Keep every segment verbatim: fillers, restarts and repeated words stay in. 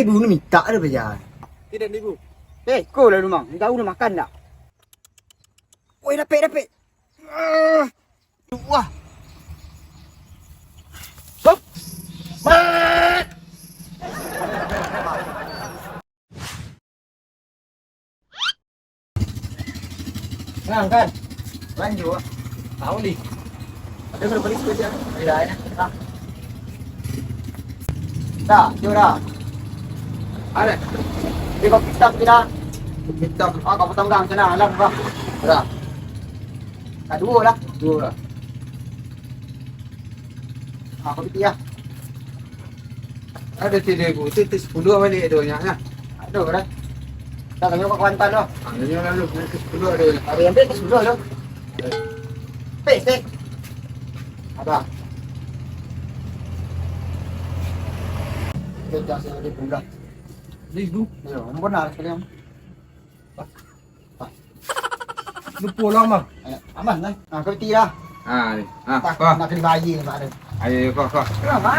Ibu ni mintak dah baja. Tidak, Ibu. Eh, ko lah, Lumang. Minta urus makan dah. Woi, dapek, dapek. Ah, wah. Hop. Mat. Nah, kan? Lanjut. Tahu ni. Ada berapa ribu aja? Tidak, ya. Nah. Dah, jom dah. Ada. Dia kau hitam tidak? Hitam. Ah, kau potong gang sana, alam, bang. Dah. Nah, dua lah. Dua lah. Ah, kau piti lah. Ada tiga ribu, tu, tu sepuluh balik tu, nyak, nah. Aduh, dah. Dah, kami buat kuantan tu. Ah, ini lalu, tu sepuluh ada. Ada yang ambil tu sepuluh tu. Pes, eh. Ada. Kita dah saya ada bulan. Seribu. Ya, benar sekali, Om. Lupo lah, Bang. Eh, aman lah. Nah, kau piti lah. Ah, ni. Ah, tak, kau. Nak kena bayar ni, Pak, tu. Ayo, kau, kau. Kenapa?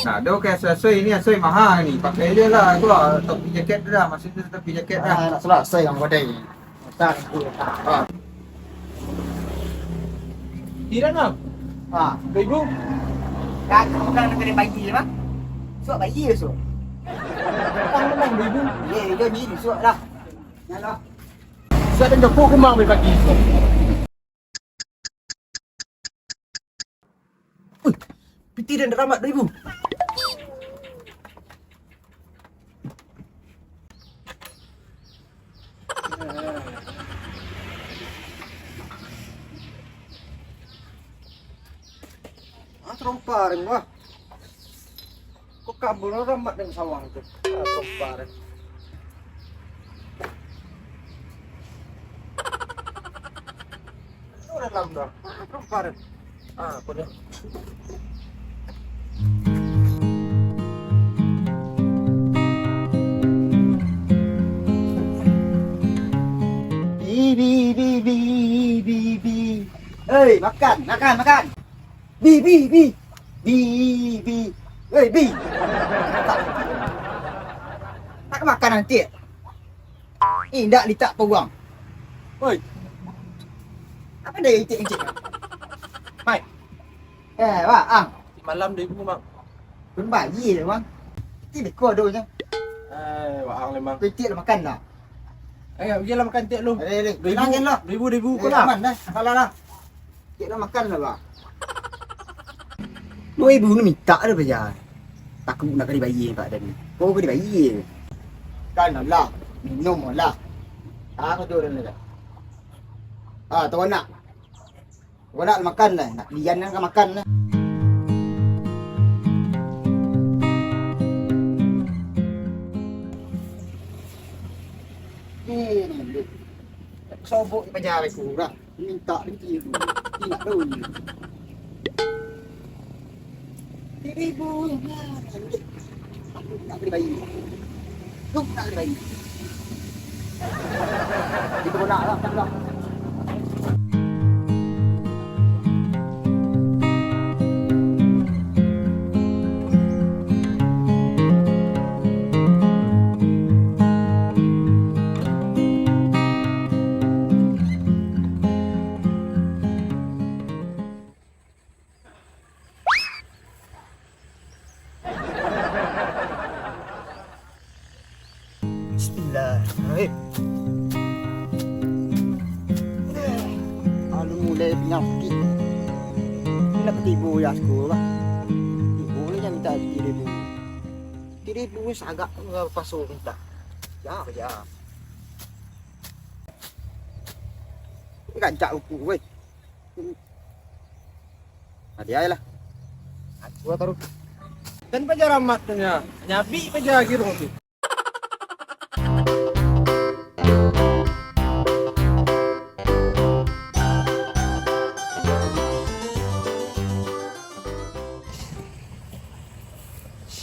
Nah, dah okey, asoi-asoi ni, asoi mahal ni. Pakai je lah, tu lah, topi jaket tu dah. Maksud tu topi jaket dah. Ah, nak selesai yang kau dai. Tak, tak. Ah. Tidak, Bang. Ah. Ibu. Kau nak kena bayar, Bang. Suap bayar, suap. Utang, Bang, ibu. Ya, ya, ni, suap lah. Yalah. Sa den jokok kumang be pagi. Ui, piti den ramak dua ribu. Ah, terompa den, wah. Kok kabur ramak den sawang tu? Ah, terompa den. Itu udah lam dah. Ah, terompa den. Ah, apa dia? Bi, bi, bi, bi, bi, bi. Hei, makan, makan, makan. Bi, bi, bi. Bi, bi. Hei, bi. Nak makan nanti? Indak litak pauang. Oi. Apa dia itik-itik? Mai. Eh, Bang. Malam dua ribu, Bang. Pun bayi dia, Bang. Ti beko ado je. Eh, Bang, memang. Itik lah makan lah. Eh, biarlah makan itik lu. Eh, eh, eh. Dua ribu, tenang, kan, lah. Dua ribu, dua ribu, eh, kau lah. Aman dah. Alah, lah. Cik lah makan lah, bah. Dua ribu ni mintak dah, bah, ya. Takut nak kena bayar, Pak, tadi. Kau kena bayar. Kan lah, minum lah. Ah, kau tu dah. Ah, tahu nak? Kau nak makan lah. Nak dian kan kau makan lah. Eh, ni, ni. Sobok paja aku dah. Mintak riki tu. Indak tahu ni. Seribu. Aku nak beli bayi. Tu nak beli bayi. Itu nak lah, nak lah. Bismillahirrahmanirrahim. Alun mulai panyakik. Nak tibo ya, sekolah. Tibo ni yang minta tiga ribu. Tiga ribu sagak tu lah paso minta. Ya, ya. Rancak uku, weh. Hadiah lah. Aku taruh. Dan paja ramat tu nya. Nyabi paja kiro tu.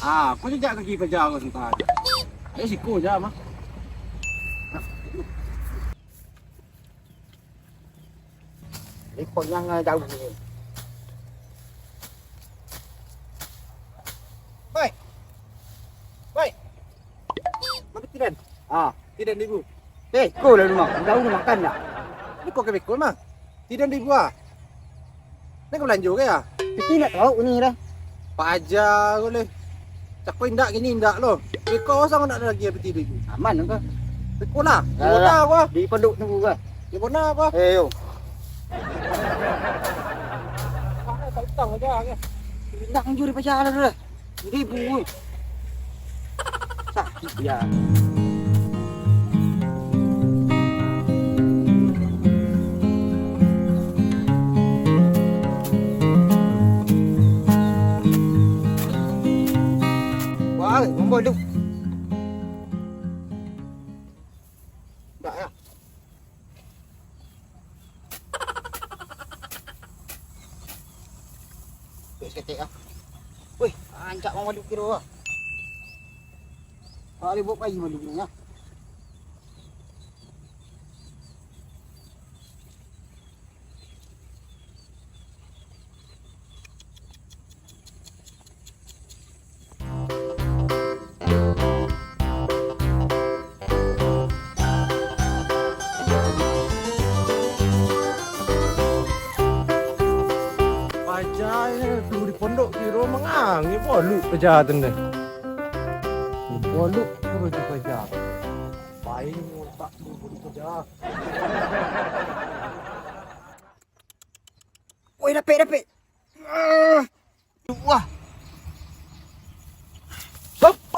Ah, aku jejak kaki paja aku sebentar. Ayo siko je, mah. Jadi konyang jauh ni. Baik. Baik. Tidan ibu. Eh, ko lah rumah. Udah, udah makan dah. Ni kok kebeko mah? Tidan ibu ah. Nak ke belanjo ke ya? Piti nak tahu ni dah. Paja ko leh. Cako indak kini indak lo. Beko sang nak lagi piti ibu. Aman ke? Beko lah. Dah, dah, dah. Di pondok tunggu ke? Di mana apa? Eh, yo. Nak anjur paja lah dah. Ribu. Sakik dia. Wah, mambo tu. Ndak ya. Duit saketek ah. Weh, rancak mah malu kiro ah. Kalau buat pai malu kiro ah. Paja tu di pondok kiro mangangih boluk paja tu ndeh. Boluk tu baju paja. Pain otak tu baju paja. Woi, dapek, dapek. Ah. Wah.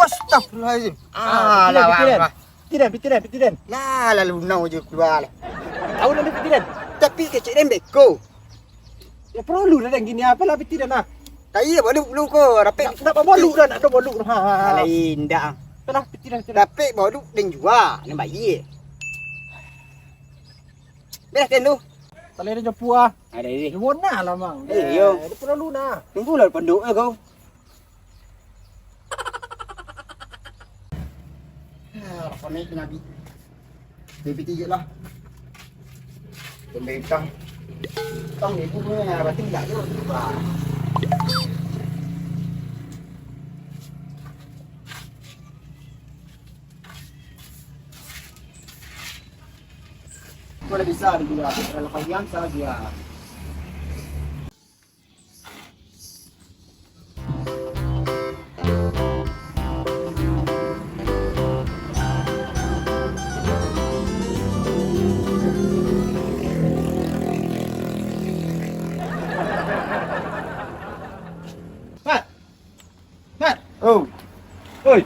Astagfirullahaladzim. Ah, pitiran, lah, pitiran. Lah. Pitiran, pitiran, pitiran. Lah, lah, lunau je keluar lah. Tahu lah pitiran. Tapi kecek den beko. Ya, perlu lah dan gini, apalah pitiran lah. Tak iya, baru dulu ko, rapek. Nak, nak bawa baru dah, nak ada baru. Ha, ha, ha. Alah, indak. Apalah pitiran, pitiran. Rapek baru den jua, nak bayar. Beh, den tu. Talai dah japu ah. Ada ini. Dia bona lah, Mang. Eh, yo. Dia perlu nah. Tunggulah pondok eh kau. Ah, apa ni nabi? Baby tiga lah. Pembentang. Tang ibu punya berarti enggak tu. Wah. Kau dah bisa dijual. Kalau panjang saja. Mat! Mat! Oh. Oi.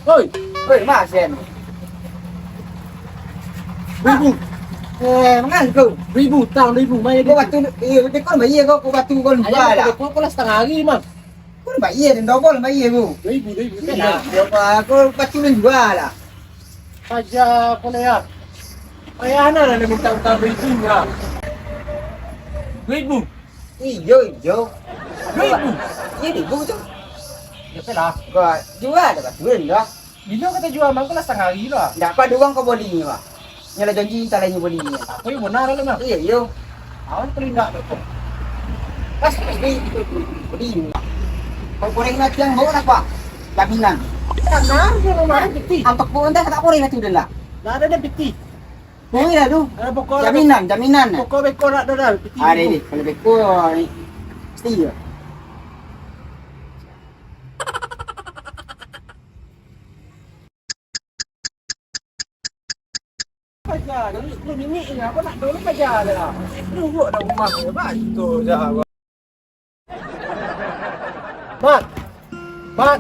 Oi. Oi, Mas, Sen. Ribu. Eh, mangan kau. Ribu, tang ribu, mai. Kau batu, eh, kau bayar kau, kau batu kau lupa lah. Kau, kau lah setengah hari, Mang. Kau bayar dan double bayar kau. Ribu, ribu. Iya, dia apa? Kau batu dan jual lah. Aja, apa lah ya? Payah nah, nak minta utang ribu lah. Ribu. Iyo, iyo. Ribu? Iyo, ribu tu. Ya, oke lah. Kau jual dah batu dah. Bila kata jual, Mang, kau lah setengah hari lah. Ndak apa, duang kau boli ni, Pak. Nyo lah janji, entah lah inyo boli ni. Apa yang benar lah, Mang? Iyo, iyo. Awan paling ndak tu. Pas, pas, beli, beli ni. Kau goreng nanti yang bawa apa? Jaminan. Benar, dia rumah ada piti. Antok pun dah tak goreng nanti udah lah. Ndak ada dia piti. Kuih lah tu. Eh, pokok jaminan, jaminan. Pokok beko nak dah, dah. Piti ada ni. Kalau beko ni, mesti ya. Paja, dari sepuluh minit ni, apa nak dulu paja dah. Buruk dah rumah dia, baik tu dah. Mat! Mat!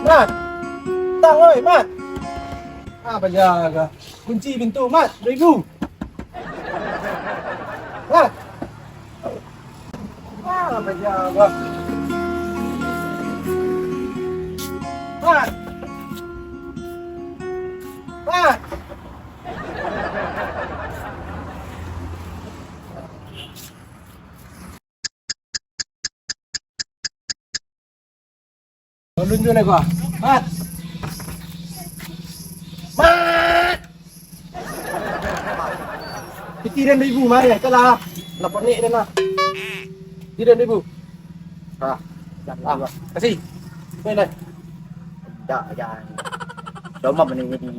Mat! Tang, oi, Mat! Ah, paja ka. Kunci pintu, Mat. Dua ribu. Mat! Ah, paja ka. Mat! Mat! Ulun tu lah gua. Mat. Mat. Piti dan ibu mari, kalah. Lapor ni dan lah. Piti dan ibu. Ah. Ah, kasih. Boleh lah. Dak, jan. Cuma bana jadi